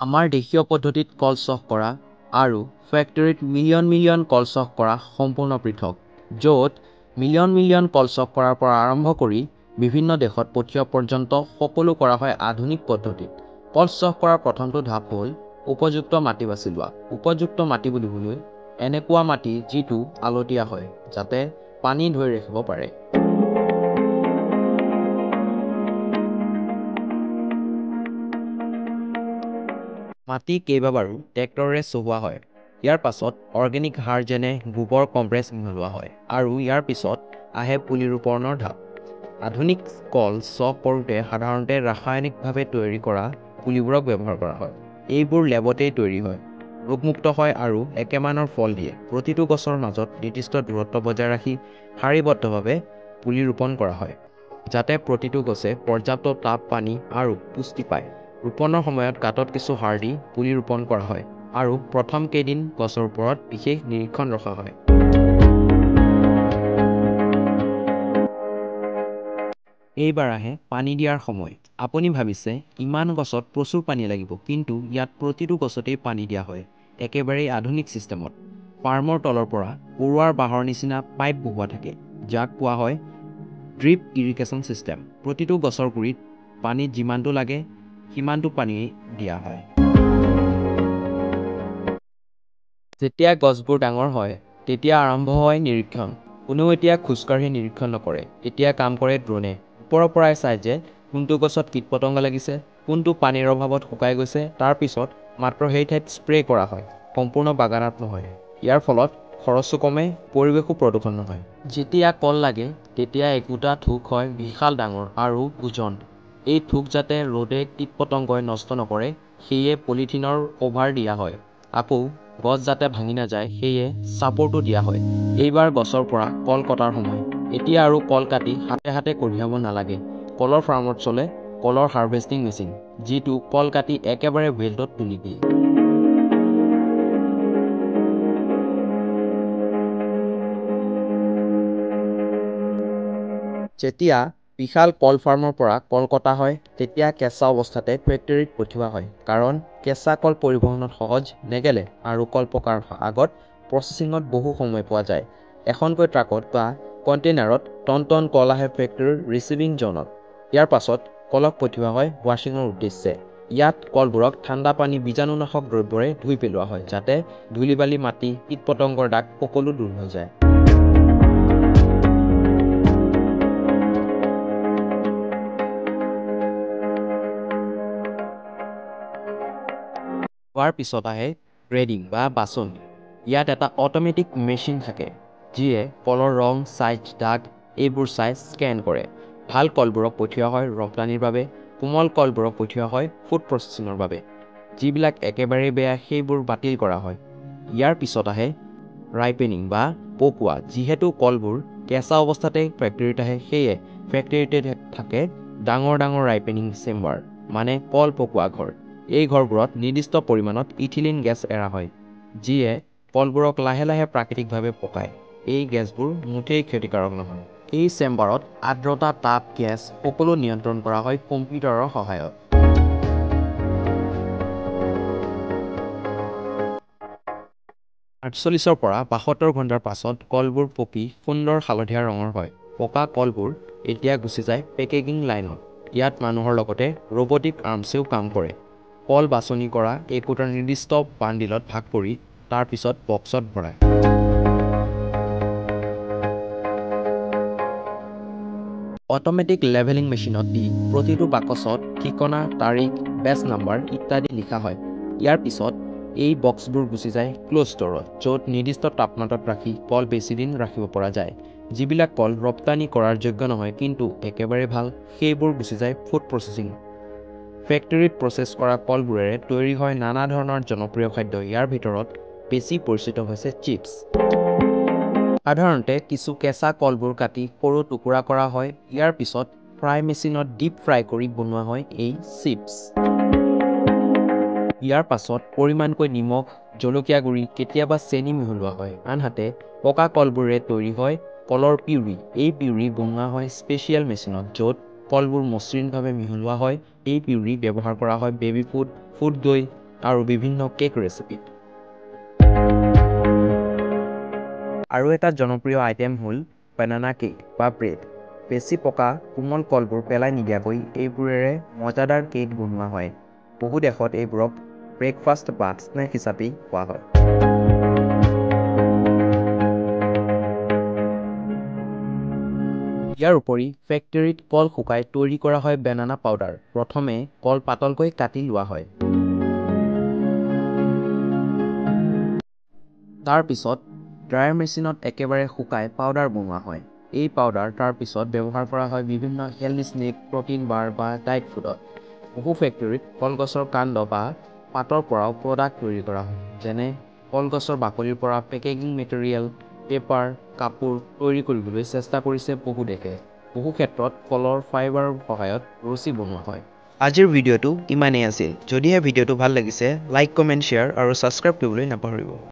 আমাৰ দেশীয় পদ্ধতিত কল চহ কৰা আৰু ফেক্টৰীত মিলিয়ন মিলিয়ন কল চহ কৰা সম্পূৰ্ণ পৃথক। য'ত মিলিয়ন মিলিয়ন কল চহ কৰাৰ পৰা আৰম্ভ কৰি বিভিন্ন দেশত পঠিওৱা পৰ্যন্ত সকলো কৰা হয় আধুনিক পদ্ধতিত। কল চহ কৰাৰ প্ৰথমটো ধাপ হ'ল উপযুক্ত মাটি বাছি লোৱা। উপযুক্ত মাটি বুলিবলৈ এনেকুৱা মাটি যিটো আলতীয়া হয়, যাতে পানী ধৰি ৰাখিব পাৰে। মাটি কেইবাবাৰো ট্ৰেক্টৰেৰে চহোৱা হয়। ইয়াৰ পাছত অৰ্গেনিক সাৰ যেনে গোবৰ, কম্প্ৰেছ মিহলোৱা হয় আৰু ইয়াৰ পিছত আহে পুলি ৰোপণৰ ধাপ। আধুনিক কল চহ কৰোঁতে সাধাৰণতে ৰাসায়নিকভাৱে তৈয়াৰী কৰা পুলিবোৰক ব্যৱহাৰ কৰা হয়। এইবোৰ লেবতেই তৈয়াৰী হয়, ৰোগমুক্ত হয় আৰু একেমানৰ ফল দিয়ে। প্ৰতিটো গছৰ মাজত নিৰ্দিষ্ট দূৰত্ব বজাই ৰাখি শাৰীবদ্ধভাৱে পুলি ৰোপণ কৰা হয়, যাতে প্ৰতিটো গছে পৰ্যাপ্ত তাপ, পানী আৰু পুষ্টি পায়। ৰোপণৰ সময়ত গাঁতত কিছু সাৰ দি পুলি ৰোপণ কৰা হয় আৰু প্ৰথম কেইদিন গছৰ ওপৰত বিশেষ নিৰীক্ষণ ৰখা হয়। এইবাৰ আহে পানী দিয়াৰ সময়। আপুনি ভাবিছে ইমান গছত প্ৰচুৰ পানী লাগিব, কিন্তু ইয়াত প্ৰতিটো গছতেই পানী দিয়া হয় একেবাৰেই আধুনিক ছিষ্টেমত। ফাৰ্মৰ তলৰ পৰা পৰুৱাৰ বাঁহৰ নিচিনা পাইপ বহুওৱা থাকে, যাক কোৱা হয় ড্ৰিপ ইৰিগেশ্যন ছিষ্টেম। প্ৰতিটো গছৰ গুৰিত পানী যিমানটো লাগে সিমানটো পানীয়েই দিয়া হয়। যেতিয়া গছবোৰ ডাঙৰ হয় তেতিয়া আৰম্ভ হয় নিৰীক্ষণ। কোনেও এতিয়া খোজকাঢ়ি নিৰীক্ষণ নকৰে, এতিয়া কাম কৰে ড্ৰোনে। ওপৰৰ পৰাই চাই যে কোনটো গছত কীট পতংগ লাগিছে, কোনটো পানীৰ অভাৱত শুকাই গৈছে। তাৰ পিছত মাত্ৰ সেই ঠাইত স্প্ৰে কৰা হয়, সম্পূৰ্ণ বাগানত নহয়। ইয়াৰ ফলত খৰচো কমে, পৰিৱেশো প্ৰদূষণ নহয়। যেতিয়া কল লাগে তেতিয়া একোটা থোক হয় বিশাল ডাঙৰ আৰু ওজন। এই থোক যাতে ৰ'দে, কীট পতংগই নষ্ট নকৰে সেয়ে পলিথিনৰ কভাৰ দিয়া হয়। আকৌ গছ যাতে ভাঙি নাযায় সেয়ে চাপৰ্টো দিয়া হয়। এইবাৰ গছৰ পৰা কল কটাৰ সময়। এতিয়া আৰু কল কাটি হাতে হাতে কঢ়িয়াব নালাগে। কলৰ ফাৰ্মত চলে কলৰ হাৰ্ভেষ্টিং মেচিন, যিটো কল কাটি একেবাৰে বেল্টত তুলি দিয়ে। যেতিয়া বিশাল কল ফাৰ্মৰ পৰা কল কটা হয় তেতিয়া কেঁচা অৱস্থাতে ফেক্টৰীত পঠিওৱা হয়, কাৰণ কেঁচা কল পৰিবহণত সহজ, নেগেলে আৰু কল পকাৰ আগত প্ৰচেছিঙত বহু সময় পোৱা যায়। এখনকৈ ট্ৰাকত বা কণ্টেইনাৰত টন টন কল আহে ফেক্টৰীৰ ৰিচিভিং জ'নত। ইয়াৰ পাছত কলক পঠিওৱা হয় ৱাশ্বিঙৰ উদ্দেশ্যে। ইয়াত কলবোৰক ঠাণ্ডা পানী, বীজাণুনাশক দ্ৰব্যৰে ধুই পেলোৱা হয়, যাতে ধূলি বালি, মাটি, কীট পতংগৰ দাগ সকলো দূৰ হৈ যায়। ধোৱাৰ পিছত আহে গ্ৰেডিং বা বাছনি। ইয়াত এটা অট'মেটিক মেচিন থাকে, যিয়ে কলৰ ৰং, চাইজ, দাগ এইবোৰ চাই স্কেন কৰে। ভাল কলবোৰক পঠিওৱা হয় ৰপ্তানিৰ বাবে, কোমল কলবোৰক পঠিওৱা হয় ফুড প্ৰচেছিঙৰ বাবে। যিবিলাক একেবাৰেই বেয়া সেইবোৰ বাতিল কৰা হয়। ইয়াৰ পিছত আহে ৰাইপেনিং বা পকোৱা। যিহেতু কলবোৰ কেঁচা অৱস্থাতে ফেক্টৰীত আহে, সেয়ে ফেক্টৰীতে থাকে ডাঙৰ ডাঙৰ ৰাইপেনিং চেম্বাৰ, মানে কল পকোৱা ঘৰ। এই ঘৰবোৰত নিৰ্দিষ্ট পৰিমাণত ইথিলিন গেছ এৰা হয়, যিয়ে কলবোৰক লাহে লাহে প্ৰাকৃতিকভাৱে পকায়। এই গেছবোৰ মুঠেই ক্ষতিকাৰক নহয়। এই চেম্বাৰত আৰ্দ্ৰতা, তাপ, গেছ সকলো নিয়ন্ত্ৰণ কৰা হয় কম্পিউটাৰৰ সহায়ত। 48ৰ পৰা 72 ঘণ্টাৰ পাছত কলবোৰ পকি সুন্দৰ হালধীয়া ৰঙৰ হয়। পকা কলবোৰ এতিয়া গুচি যায় পেকেজিং লাইনত। ইয়াত মানুহৰ লগতে ৰবটিক আৰ্মছেও কাম কৰে। কল বাছনি কৰা একোটা নিৰ্দিষ্ট বাণ্ডিলত ভাগ কৰি তাৰ পিছত বক্সত ভৰায়। অট'মেটিক লেভেলিং মেচিনত দি প্ৰতিটো বাকচত ঠিকনা, তাৰিখ, বেচ নাম্বাৰ ইত্যাদি লিখা হয়। ইয়াৰ পিছত এই বক্সবোৰ গুচি যায় ক্ল'জ ষ্ট'ৰত, য'ত নিৰ্দিষ্ট তাপমাত্ৰাত ৰাখি কল বেছিদিন ৰাখিব পৰা যায়। যিবিলাক কল ৰপ্তানি কৰাৰ যোগ্য নহয় কিন্তু একেবাৰে ভাল, সেইবোৰ গুচি যায় ফুড প্ৰচেছিং। ফেক্টৰীত প্ৰচেছ কৰা কলবোৰেৰে তৈয়াৰী হয় নানা ধৰণৰ জনপ্ৰিয় খাদ্য। ইয়াৰ ভিতৰত বেছি পৰিচিত হৈছে চিপছ। সাধাৰণতে কিছু কেঁচা কলবোৰ কাটি সৰু টুকুৰা কৰা হয়। ইয়াৰ পিছত ফ্ৰাই মেচিনত ডিপ ফ্ৰাই কৰি বনোৱা হয় এই চিপছ। ইয়াৰ পাছত পৰিমাণকৈ নিমখ, জলকীয়া গুড়ি, কেতিয়াবা চেনি মিহলোৱা হয়। আনহাতে পকা কলবোৰেৰে তৈয়াৰী হয় কলৰ পিউৰি। এই পিউৰি বনোৱা হয় স্পেচিয়েল মেচিনত, য'ত কলবোৰ মসৃণভাৱে মিহলোৱা হয়। এই পিউৰি ব্যৱহাৰ কৰা হয় বেবী ফুড, ফুড দৈ, আৰু বিভিন্ন কেক ৰেচিপিত। আৰু এটা জনপ্ৰিয় আইটেম হ'ল বানানা কেক বা ব্ৰেড। বেছি পকা কোমল কলবোৰ পেলাই নিদিয়াকৈ এইবোৰেৰে মজাদাৰ কেক বনোৱা হয়। বহু দেশত এইবোৰক ব্ৰেকফাষ্ট বা স্নেক হিচাপেই খোৱা হয়। ইয়াৰ উপৰি ফেক্টৰীত কল শুকাই তৈয়াৰ কৰা হয় বানানা পাউডাৰ। প্ৰথমে কল পাতলকৈ কাটি লোৱা হয়। তাৰ পিছত ড্ৰায়াৰ মেচিনত একেবাৰে শুকাই পাউডাৰ বনোৱা হয়। এই পাউডাৰ তাৰ পিছত ব্যৱহাৰ কৰা হয় বিভিন্ন হেল্ডি স্নেক, প্ৰটিন বাৰ বা ডায়েট ফুডত। বহু ফেক্টৰীত কলগছৰ কাণ্ড বা পাতৰ পৰাও প্ৰডাক্ট তৈয়াৰ কৰা হয়, যেনে কলগছৰ বাকলিৰ পৰা পেকেজিং মেটেৰিয়েল, পেপাৰ, কাপোৰ তৈয়াৰ কৰিবলৈ চেষ্টা কৰিছে বহু দেশে। বহু ক্ষেত্ৰত কলৰ ফাইবাৰৰ সহায়ত ৰছী বনোৱা হয়। আজিৰ ভিডিঅ'টো ইমানেই আছিল। যদিহে ভিডিঅ'টো ভাল লাগিছে, লাইক, কমেণ্ট, শ্বেয়াৰ আৰু ছাবস্ক্ৰাইব কৰিবলৈ নাপাহৰিব।